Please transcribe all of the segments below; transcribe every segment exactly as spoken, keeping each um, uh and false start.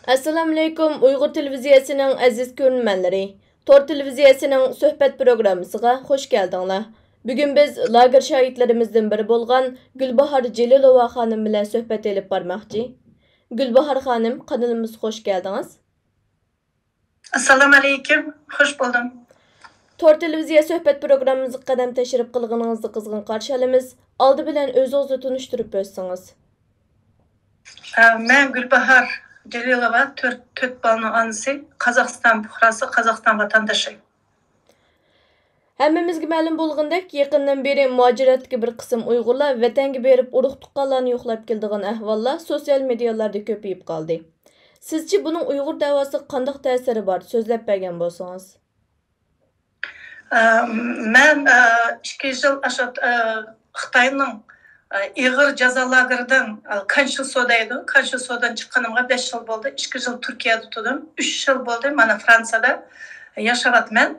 ئەسسالامۇئەلەيكۇم، ئۇيغۇر تېلېۋىزىيەسىنىڭ ئەزىز كۆرۈرمەنلىرى. تور تېلېۋىزىيەسىنىڭ سۆھبەت پروگراممىسىغا خۇش كەلدىڭلار. بۈگۈن بىز لاگېر شاھىتلىرىمىزدىن بىرى بولغان گۈلباھار جېلىلوۋا خانىم بىلەن سۆھبەت ئېلىپ بارماقچى. گۈلباھار خانىم، قانىلىمىزغا خۇش كەلدىڭىز. ئەسسالامۇئەلەيكۇم، خۇش بولدۇم. تور تېلېۋىزىيە سۆھبەت پروگراممىمىزغا قەدەم تەشرىپ قىلغىنىڭىزنى قىزغىن قارشى ئالىمىز. ئالدى بىلەن ئۆزىڭىزنى تونۇشتۇرۇپ ئۆتسىڭىز. ئە، مەن گۈلباھار جېلىلوۋا، تۆت، تۆت بالىنىڭ ئانىسى، قازاقىستان پۇقراسى، قازاقىستان ۋاتاندىشى. ھەممىمىزگە مەلۇم بولغىنىدەك، يېقىندىن بېرى مۇھاجىرەتتىكى بىر قىسىم ئۇيغۇرلار ۋەتەنگە بېرىپ ئۇرۇق-تۇغقانلارنى يوقلاپ كېلىدىغان ئەھۋاللار سوتسىيال مېدىيالاردا كۆپىيىپ قالدى. سىزچە بۇنىڭ ئۇيغۇر دەۋاسىغا قانداق تەسىرى بار؟ سۆزلەپ بەرگەن بولسىڭىز. ئە، مەن، ئە، ئىككى يىل ئاشۇ، ئە، خىتاينىڭ، ئە، ئېغىر جازا لاگېرىدىن، ئە، كانشۇسو دەيدۇ، كانشۇسودىن چىققىنىمغا بەش يىل بولدى. ئىككى يىل تۈركىيەدە تۇردۇم. ئۈچ يىل بولدى، مانا، فرانسىيەدە ياشاۋاتىمەن.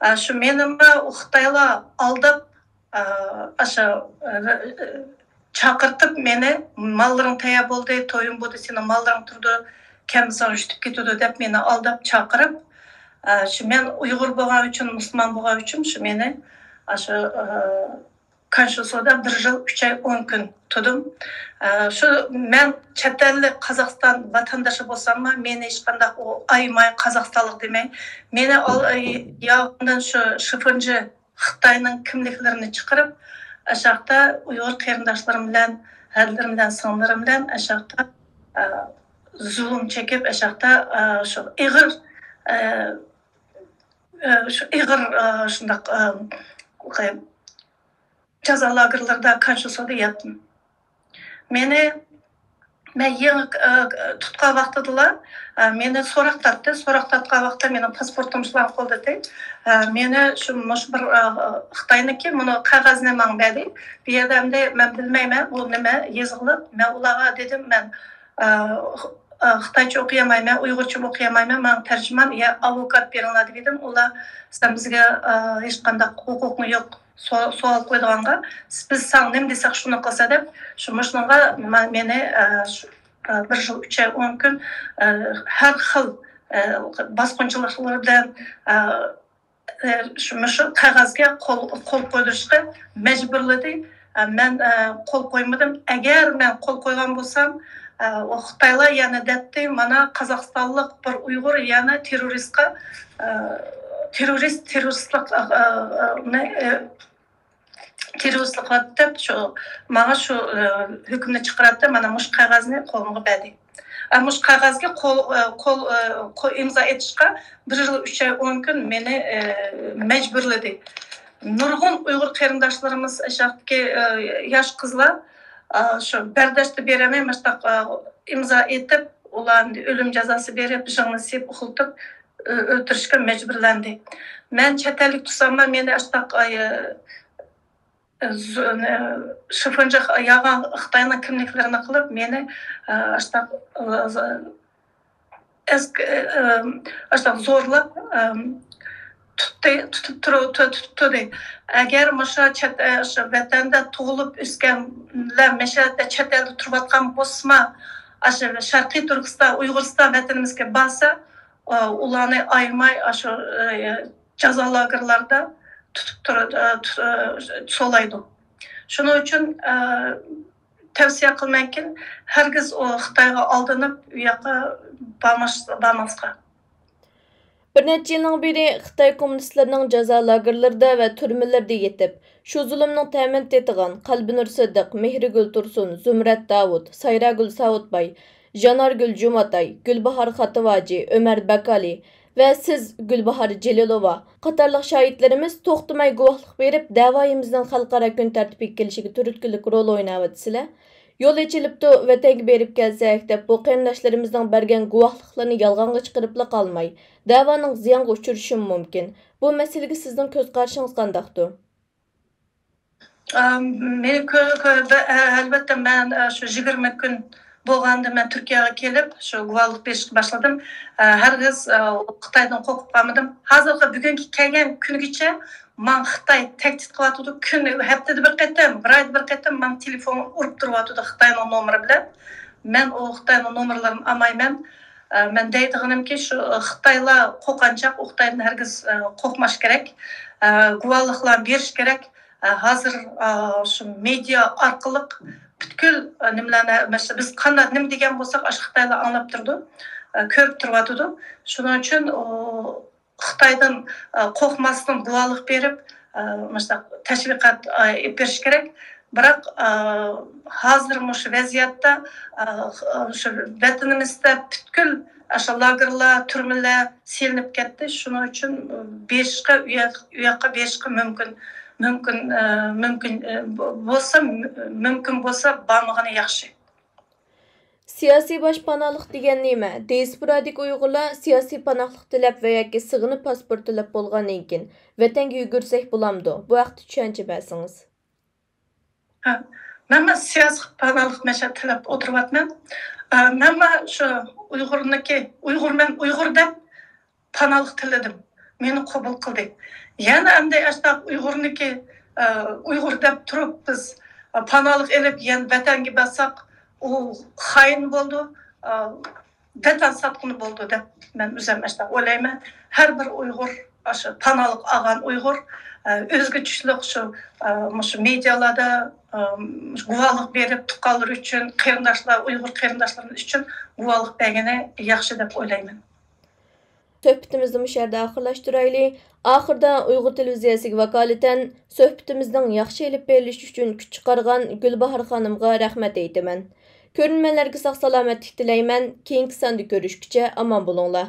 ئە، شۇ مېنىمۇ ئۇ خىتايلار ئالداپ، ئە، ئاشۇ، ئە، چاقىرتىپ مېنى، ماللىرىڭ تەييار بولدى، تويۇم بولدى، سېنىڭ ماللىرىڭ تۇرىدۇ، كەلمىسەڭ يۈتۈپ كېتىدۇ دەپ مېنى ئالداپ چاقىرىپ، ئە، شۇ مەن ئۇيغۇر بولغان ئۈچۈن، مۇسۇلمان بولغان ئۈچۈن شۇ مېنى، ئە، شۇ، ئە، كانشۇسودا بىر يىل ئۈچ ئاي ئون كۈن تۇردۇم. ئە، شۇ مەن چەت ئەللىك قازاقىستان ۋاتاندىشى بولساممۇ، مېنى ھېچقانداق ئۇ ئايىماي، قازاقىستانلىق دېمەي. مېنى ئال-، ئە، ياغىدىن شۇ شىفىنجى خىتاينىڭ كىملىكلىرىنى چىقىرىپ، ئاشاقتا ئۇيغۇر قېرىنداشلىرىم بىلەن، ھەدىلىرىم بىلەن، سىڭلىلىرىم بىلەن ئاشاقتا، ئە، زۇلۇم چېكىپ، ئاشاقتا، ئە، شۇ ئېغىر، ئە، ئە، شۇ ئېغىر، ئە، شۇنداق، ئە، جازا لاگېرلىرىدا، كانشۇسودا ياتتىم. مېنى، مەن يېڭى، ئە، تۇتقان ۋاقتىدىلا، ئە، مېنى سوراق تارتتى. سوراق تارتقان ۋاقىتتا مېنىڭ پاسپورتۇم شۇلارنىڭ قولىدا ئىدى. ئە، مېنى شۇ، مۇشۇ بىر، ئە، خىتاينىڭكى مۇنۇ قەغەزنى ماڭا بەردى. بۇ يەردە ئەمدى مەن بىلمەيمەن، ئۇ نېمە يېزىقلىق. مەن ئۇلارغا دېدىم، مەن، ئە، خىتايچە ئوقۇيالمايمەن، ئۇيغۇرچە ئوقۇيالمايمەن، ماڭا تەرجىمان يا ئاۋوكات بېرىڭلار دېدىم. ئۇلار، سەن بىزگە، ئە، ھېچقانداق ھوقۇقۇڭ يوق، سو-، سوئال قويىدىغانغا، بىز ساڭا نېمە دېسەك شۇنى قىلسا دەپ، شۇ مۇشۇنىڭغا ما-، مېنى، ئە، شۇ، ئە، بىر يىل ئۈچ ئاي ئون كۈن، ئە، ھەر خىل، ئە، باسقۇنچىلىقلىرى بىلەن، ئە، ئە، شۇ، مۇشۇ قەغەزگە قول، قول قويدۇرۇشقا مەجبۇرلىدى. ئە، مەن، ئە، قول قويمىدىم. ئەگەر مەن قول قويغان بولسام، ئە، ئۇ خىتايلار يەنە دەتتى، مانا قازاقىستانلىق بىر ئۇيغۇر يەنە تېررورىستقا، ئە، تېررورىست، تېررورىستلىق، ئە، ئە، ئە، نى، ئە، تېررورىستلىق قىلىۋاتىدۇ دەپ، شۇ، ماڭا شۇ، ئە، ھۆكۈمنى چىقىراتتى، مانا مۇشۇ قەغەزنى قولۇمغا بەردى. ئە، مۇشۇ قەغەزگە قول، ئە، قول، ئە، قول ئىمزا ئېتىشقا بىر يىل ئۈچ ئاي ئون كۈن مېنى، ئە، مەجبۇرلىدى. نۇرغۇن ئۇيغۇر قېرىنداشلىرىمىز، ئاشاقتىكى، ئە، ياش قىزلار، ئە، شۇ بەرداشلىق بېرەلمەي، مۇشۇنداق، ئە، ئىمزا ئېتىپ، ئۇلارنى ئۆلۈم جازاسى بېرىپ، يىڭنە سېلىپ، ئۇخلىتىپ، ئۆ-، ئۆلتۈرۈشكە مەجبۇرلاندى. مەن چەت ئەللىك تۇرساملا، مېنى ئاشۇنداق، ئاي، ئە، زو-، نە-، شىفىنجى خ-، يالغان خىتاينىڭ كىملىكلىرىنى قىلىپ، مېنى، ئە، ئاشۇنداق، ئە، ز-، ئەسك-، ئە، ئە، ئاشۇنداق زورلاپ، ئە، تۇتتى، تۇتۇپ تۇرۇ-، تۇ-، تۇتۇپ تۇردى. ئەگەر مۇشۇ چەت، ئە، شۇ ۋەتەندە تۇغۇلۇپ ئۆسكەنلەر مەشەدە چەت ئەلدە تۇرۇۋاتقان بولسىمۇ، ئاشۇ شەرقىي تۈركىستان، ئۇيغۇرىستان ۋەتىنىمىزگە بارسا، ئۇلارنى ئايىماي، ئاشۇ، ئە، جازا لاگېرلاردا تۇتۇپ تۇر-، ئە، تۇ-، ئە، سولايدۇ. شۇنىڭ ئۈچۈن، ئە، تەۋسىيە قىلىمەنكىن، ھەرگىز ئۇ خىتايغا ئالدىنىپ، ئۇ ياققا بارماس-، بارماسقا. بىر نەچچە يىلنىڭ بېرى خىتاي كوممۇنىستلىرىنىڭ جازا لاگېرلىرىدا ۋە تۈرمىلىرىدە يېتىپ، شۇ زۇلۇمنىڭ تەمىنى تېتىغان قەلبىنۇر سىدىق، مېھرىگۈل تۇرسۇن، زۇمرەت داۋۇت، سايراگۈل ساۋۇتباي، ژانارگۈل جۇماتاي، گۈلباھار خاتىۋاجى، ئۆمەر بەكالى ۋە سىز، گۈلباھار جېلىلوۋا، قاتارلىق شاھىتلىرىمىز توختىماي گۇۋاھلىق بېرىپ، دەۋايىمىزنىڭ خەلقئارا كۈن تەرتىپىگە كېلىشىگە تۈرتكىلىك رول ئويناۋاتىسىلەر. يول ئېچىلىپتۇ، ۋەتەنگە بېرىپ كەلسەك، دەپ بۇ قېرىنداشلىرىمىزنىڭ بەرگەن گۇۋاھلىقلىرىنى يالغانغا چىقىرىپلا قالماي، دەۋانىڭ زىيانغا ئۇچرىشىمۇ مۇمكىن. بۇ مەسىلىگە سىزنىڭ كۆز قارىشىڭىز قانداقتۇ؟ ئەم، مېنى كۆ-، كۆ-، بە-، ئە، ئەلۋەتتە، مەن، ئە، شۇ يىگىرمە كۈن بولغاندا مەن تۈركىيەگە كېلىپ، شۇ گۇۋاھلىق بېرىشكە باشلىدىم. ئە، ھەرگىز، ئە، خىتايدىن قورقۇپ قالمىدىم. ھازىرغا، بۈگۈنكى كەلگەن كۈنگىچە ماڭا خىتاي تەھدىت قىلىۋاتىدۇ. كۈن، ھەپتىدە بىر قېتىم، بىر ئايدا بىر قېتىم ماڭا تېلېفون ئۇرۇپ تۇرۇۋاتىدۇ خىتاينىڭ نومۇرى بىلەن. مەن ئۇ خىتاينىڭ نومۇرلىرىنى ئالمايمەن. ئە، مەن دەيدىغىنىمكى، شۇ خىتايلار قورقۇنچاق، ئۇ خىتايدىن ھەرگىز، ئە، قورقماش كېرەك. ئە، گۇۋاھلىقلارنى بېرىش كېرەك. ئە، ھازىر، ئە، شۇ مېدىيا ئارقىلىق پۈتكۈل، ئە، نېمىلەرنى، مەسىلەن، بىز قانداق نېمە دېگەن بولساق، ئاشۇ خىتايلار ئاڭلاپ تۇرىدۇ، ئە، كۆرۈپ تۇرۇۋاتىدۇ. شۇنىڭ ئۈچۈن ئۇ خىتايدىن، ئە، قورقماستىن گۇۋاھلىق بېرىپ، ئە، مۇشۇنداق تەشۋىقات، ئە، ئېلىپ بېرىش كېرەك. بىراق، ئە، ھازىر مۇشۇ ۋەزىيەتتە، ئە، شۇ ۋەتىنىمىزدە پۈتكۈل ئاشۇ لاگېرلار، تۈرمىلەر سېلىنىپ كەتتى. شۇنىڭ ئۈچۈن بېرىشقا، ئۇ ياق-، ئۇ ياققا بېرىشقا مۇمكىن، مۇمكىن، ئە، مۇمكىن، ئە، بو-، بولسا، مۇمكىن بولسا بارمىغىنى ياخشى. سىياسىي باش پاناھلىق دېگەن نېمە؟ دىياسپورادىكى ئۇيغۇرلار سىياسىي پاناھلىق تىلەپ ۋە ياكى سېغىنىپ پاسپورت تىلەپ بولغاندىن كېيىن ۋەتەنگە يۈگۈرسەك بولامدۇ؟ بۇ ھەقتە چۈشەنچە بەرسىڭىز. ھە، مەنمۇ سىياسىي پاناھلىق مەشە تىلەپ ئولتۇرۇۋاتىمەن. ئە، مەنمۇ شۇ ئۇيغۇرنىكى، ئۇيغۇرمەن، ئۇيغۇر دەپ پاناھلىق تىلىدىم. مېنى قوبۇل قىلدى. يەنە ئەمدى ئاشۇنداق ئۇيغۇرنىكى، ئە، ئۇيغۇر دەپ تۇرۇپ بىز، ئە، پاناھلىق ئېلىپ يەنە ۋەتەنگە بارساق، ئۇ خائىن بولىدۇ، ئە، ۋەتەن ساتقىنى بولىدۇ دەپ مەن ئۆزۈم ئاشۇنداق ئويلايمەن. ھەر بىر ئۇيغۇر، ئاشۇ پاناھلىق ئالغان ئۇيغۇر، ئە، ئۆزىگە چۈشلۈك شۇ، ئە، مۇشۇ مېدىيالاردا، ئە، گۇۋاھلىق بېرىپ، تۇغقانلىرى ئۈچۈن، قېرىنداشلار، ئۇيغۇر قېرىنداشلىرىمىز ئۈچۈن گۇۋاھلىق بەرگىنى ياخشى دەپ ئويلايمەن. سۆھبىتىمىزنى مۇشۇ يەردە ئاخىرلاشتۇرايلى. ئاخىرىدا ئۇيغۇر تېلېۋىزىيەسىگە ۋاكالىتەن سۆھبىتىمىزنىڭ ياخشى ئېلىپ بېرىلىشى ئۈچۈن كۈچ چىقارغان گۈلباھار خانىمغا رەھمەت ئېيتىمەن. كۆرۈرمەنلەرگە ساق-سالامەتلىك تىلەيمەن. كېيىنكى ساندا كۆرۈشكىچە ئامان بولۇڭلار.